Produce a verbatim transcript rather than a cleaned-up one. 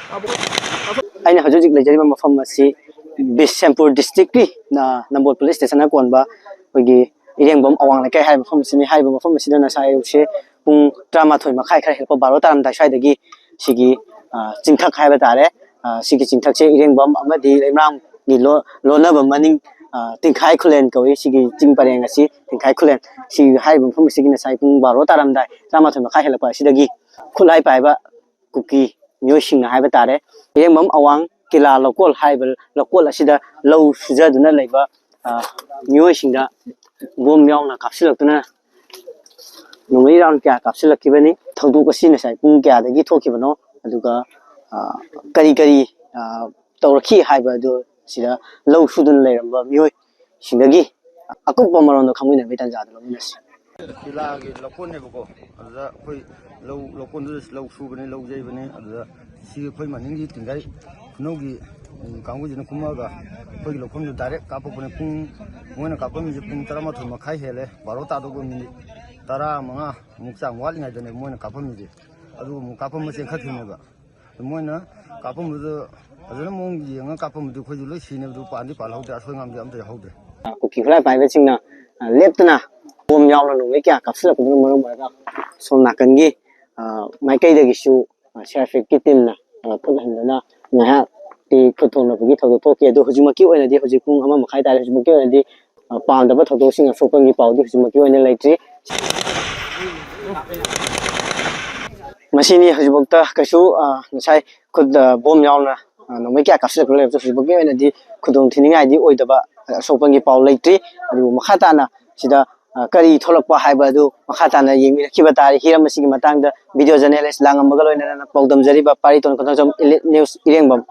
ꯑꯩꯅ ꯍꯧꯖꯤꯛ ꯍꯧꯖꯤꯛ ꯂꯩꯖꯔꯤꯕ ꯃꯐꯝ ꯑꯁꯤ ꯕꯤꯁꯦꯝꯄꯨꯔ ꯗꯤꯁꯇ꯭ꯔꯤꯛꯀꯤ, ꯑ, ꯅꯝꯕꯣꯜ ꯄꯨꯂꯤꯁ ꯁ꯭ꯇꯦꯁꯟꯅ ꯀꯣꯟꯕ ꯑꯩꯈꯣꯏꯒꯤ ꯏꯔꯦꯡꯕꯝ ꯑꯋꯥꯡ ꯂꯩꯀꯥꯏ ꯍꯥꯏꯔꯤꯕ ꯃꯐꯝ ꯑꯁꯤꯅꯤ꯫ ꯍꯥꯏꯔꯤꯕ ꯃꯐꯝ ꯑꯁꯤꯗ ꯉꯁꯥꯏ ꯑꯌꯨꯛꯁꯦ ꯄꯨꯡ ꯇꯔꯥꯃꯥꯊꯣꯏ ꯃꯈꯥꯏ ꯈꯔ ꯍꯦꯜꯂꯛꯄ, ꯕꯥꯔꯣ ꯇꯥꯔꯝꯗꯥꯏ ꯁ꯭ꯋꯥꯏꯗꯒꯤ ꯁꯤꯒꯤ, ꯑ, ꯆꯤꯡꯊꯛ ꯍꯥꯏꯕ ꯇꯥꯔꯦ, ꯑ, ꯁꯤꯒꯤ ꯆꯤꯡꯊꯛꯁꯦ ꯏꯔꯦꯡꯕꯝ ꯑꯃꯗꯤ ꯂꯩꯃꯔꯥꯝꯒꯤ ꯂꯣ-, ꯂꯣꯟꯅꯕ ꯃꯅꯤꯡ, ꯑ, ꯇꯤꯡꯈꯥꯏ ꯈꯨꯂꯦꯟ ꯀꯧꯏ꯫ ꯁꯤꯒꯤ ꯆꯤꯡ ꯄꯔꯦꯡ ꯑꯁꯤ ꯇꯤꯡꯈꯥꯏ ꯈꯨꯂꯦꯟ꯫ ꯁꯤ ꯍꯥꯏꯔꯤꯕ ꯃꯐꯝ ꯑꯁꯤꯒꯤ ꯉꯁꯥꯏ ꯄꯨꯡ ꯕꯥꯔꯣ ꯇꯥꯔꯝꯗꯥꯏ, ꯇꯔꯥꯃꯥꯊꯣꯏ ꯃꯈꯥꯏ ꯍꯦꯜꯂꯛꯄ ꯑꯁꯤꯗꯒꯤ ꯈꯨꯠꯂꯥꯏ ꯄꯥꯏꯕ ꯀꯨꯀꯤ ꯃꯤꯑꯣꯏꯁꯤꯡꯅ ꯍꯥꯏꯕ ꯇꯥꯔꯦ, ꯏꯔꯦꯡꯕꯝ ꯑꯋꯥꯡ ꯀꯤꯂꯥ ꯂꯧꯀꯣꯜ ꯍꯥꯏꯔꯤꯕ ꯂꯧꯀꯣꯜ ꯑꯁꯤꯗ ꯂꯧ ꯁꯨꯖꯗꯨꯅ ꯂꯩꯕ, ꯑ, ꯃꯤꯑꯣꯏꯁꯤꯡꯗ ꯕꯣꯝ ꯌꯥꯎꯅ ꯀꯥꯞꯁꯤꯜꯂꯛꯇꯨꯅ ꯅꯣꯡꯃꯩ ꯔꯥꯎꯟ ꯀꯌꯥ ꯀꯥꯞꯁꯤꯜꯂꯛꯈꯤꯕꯅꯤ꯫ ꯊꯧꯗꯣꯛ ꯑꯁꯤ ꯉꯁꯥꯏ ꯄꯨꯡ ꯀꯌꯥꯗꯒꯤ ꯊꯣꯛꯈꯤꯕꯅꯣ, ꯑꯗꯨꯒ, ꯑ, ꯀꯔꯤ ꯀꯔꯤ, ꯑ, ꯇꯧꯔꯛꯈꯤ ꯍꯥꯏꯕ ꯑꯗꯨ ꯁꯤꯗ ꯂꯧ ꯁꯨꯗꯨꯅ ꯂꯩꯔꯝꯕ ꯃꯤꯑꯣꯏꯁꯤꯡꯗꯒꯤ ꯑꯀꯨꯞꯄ ꯃꯔꯣꯟꯗꯣ ꯈꯪꯃꯤꯟꯅꯕꯒꯤ ꯇꯥꯟꯖꯥꯗꯨ ꯂꯧꯃꯤꯟꯅꯁꯤ꯫ ꯀꯤꯂꯥꯒꯤ ꯂꯧꯀꯣꯟꯅꯦꯕꯀꯣ, ꯑꯗꯨꯗ ꯑꯩꯈꯣꯏ ꯂꯧ, ꯂꯧꯀꯣꯟꯗꯨꯗ ꯂꯧ ꯁꯨꯕꯅꯦ, ꯂꯧ ꯌꯩꯕꯅꯦ꯫ ꯑꯗꯨꯗ ꯁꯤ ꯑꯩꯈꯣꯏ ꯃꯅꯤꯡꯒꯤ ꯇꯤꯡꯒꯥꯏ ꯈꯨꯅꯧꯒꯤ, ꯎꯝ, ꯀꯥꯡꯕꯨꯁꯤꯅ ꯀꯨꯝꯃꯛꯑꯒ ꯑꯩꯈꯣꯏꯒꯤ ꯂꯧꯐꯝꯗꯨ ꯗꯥꯏꯔꯦꯛ ꯀꯥꯞꯄꯛꯄꯅꯦ꯫ ꯄꯨꯡ, ꯃꯣꯏꯅ ꯀꯥꯞꯄꯝꯃꯤꯁꯦ ꯄꯨꯡ ꯇꯔꯥꯃꯥꯊꯣꯏ ꯃꯈꯥꯏ ꯍꯦꯜꯂꯦ, ꯕꯥꯔꯣ ꯇꯥꯗꯧꯕ ꯃꯤꯅꯤꯠ ꯇꯔꯥꯃꯉꯥ ꯃꯨꯛ ꯆꯥꯡ ꯋꯥꯠꯂꯤꯉꯩꯗꯅꯦ ꯃꯣꯏꯅ ꯀꯥꯞꯄꯝꯃꯤꯁꯦ꯫ ꯑꯗꯨꯒ ꯑꯃꯨꯛ ꯀꯥꯞꯄꯝꯕ ꯆꯦꯟꯈꯠꯈꯤꯕꯅꯦꯕ꯫ ꯃꯣꯏꯅ ꯀꯥꯞꯄꯝꯕꯗꯨ ꯐꯖꯅ ꯃꯑꯣꯡ ꯌꯦꯡꯉꯒ ꯀꯥꯞꯄꯝꯕꯗꯨ ꯑꯩꯈꯣꯏꯁꯨ ꯂꯣꯏ ꯁꯤꯅꯦꯕꯗꯨ, ꯄꯥꯟꯗꯤ ꯄꯥꯜꯍꯧꯗꯦ, ꯑꯁꯣꯏ ꯑꯉꯥꯝꯗꯤ ꯑꯝꯇ ꯌꯥꯎꯍꯧꯗꯦ꯫ ꯀꯨꯀꯤ ꯈꯨꯠꯂꯥꯏ ꯄꯥꯏꯕꯁꯤꯡꯅ, ꯑ, ꯂꯦꯞꯇꯅ ꯕꯣꯝ ꯌꯥꯎꯅ ꯅꯣꯡꯃꯩ ꯀꯌꯥ ꯀꯥꯞꯁꯤꯜꯂꯛꯄꯗꯨꯅ ꯃꯔꯝ ꯑꯣꯏꯔꯒ ꯁꯣꯝ ꯅꯥꯀꯟꯒꯤ, ꯑ, ꯃꯥꯏꯀꯩꯗꯒꯤꯁꯨ, ꯑ, ꯁꯤ ꯑꯥꯔ ꯄꯤ ꯑꯦꯐꯀꯤ ꯇꯤꯝꯅ, ꯑ, ꯈꯨꯠ ꯍꯟꯗꯨꯅ ꯉꯥꯏꯍꯥꯛꯇꯤ ꯈꯨꯠ ꯊꯣꯡꯅꯕꯒꯤ ꯊꯧꯗꯣꯛ ꯊꯣꯛꯈꯤ꯫ ꯑꯗꯨ ꯍꯧꯖꯤꯛꯃꯛꯀꯤ ꯑꯣꯏꯅꯗꯤ, ꯍꯧꯖꯤꯛ ꯄꯨꯡ ꯑꯃ ꯃꯈꯥꯏ ꯇꯥꯔꯦ, ꯍꯧꯖꯤꯛꯃꯛꯀꯤ ꯑꯣꯏꯅꯗꯤ, ꯑ, ꯄꯥꯝꯗꯕ ꯊꯧꯗꯣꯛꯁꯤꯡ ꯑꯁꯣꯛꯄꯒꯤ ꯄꯥꯎꯗꯤ ꯍꯧꯖꯤꯛꯃꯛꯀꯤ ꯑꯣꯏꯅ ꯂꯩꯇ꯭ꯔꯤ꯫ ꯃꯁꯤꯅꯤ ꯍꯧꯖꯤꯛꯐꯥꯎꯗ ꯀꯩꯁꯨ, ꯑ, ꯉꯁꯥꯏ ꯈꯨꯠ, ꯑ, ꯕꯣꯝ ꯌꯥꯎꯅ, ꯑ, ꯅꯣꯡꯃꯩ ꯀꯌꯥ ꯀꯥꯞꯁꯤꯜꯂꯛꯄ ꯂꯩꯔꯕꯁꯨ ꯍꯧꯖꯤꯛꯐꯥꯎꯒꯤ ꯑꯣꯏꯅꯗꯤ ꯈꯨꯗꯣꯡ ꯊꯤꯅꯤꯡꯉꯥꯏꯗꯤ ꯑꯣꯏꯗꯕ, ꯑ, ꯑꯁꯣꯛꯄꯒꯤ ꯄꯥꯎ ꯂꯩꯇ꯭ꯔꯤ꯫ ꯑꯗꯨꯕꯨ ꯃꯈꯥ ꯇꯥꯅ ꯁꯤꯗ, ꯑ, ꯀꯔꯤ ꯊꯣꯛꯂꯛꯄ ꯍꯥꯏꯕ ꯑꯗꯨ ꯃꯈꯥ ꯇꯥꯅ ꯌꯦꯡꯃꯤꯟꯅꯈꯤꯕ ꯇꯥꯔꯦ꯫ ꯍꯤꯔꯝ ꯑꯁꯤꯒꯤ ꯃꯇꯥꯡꯗ ꯚꯤꯗꯤꯑꯣ ꯖꯔꯅꯦꯂꯤꯁ ꯂꯥꯡꯉꯝꯕꯒ ꯂꯣꯏꯅꯅ ꯄꯥꯎꯗꯝꯖꯔꯤꯕ ꯄꯥꯔꯤ ꯇꯣꯟ ꯈꯣꯟꯊꯣꯛꯆꯝ, ꯏꯂꯤꯠ ꯅ꯭ꯌꯨꯁ, ꯏꯔꯦꯡꯕꯝ꯫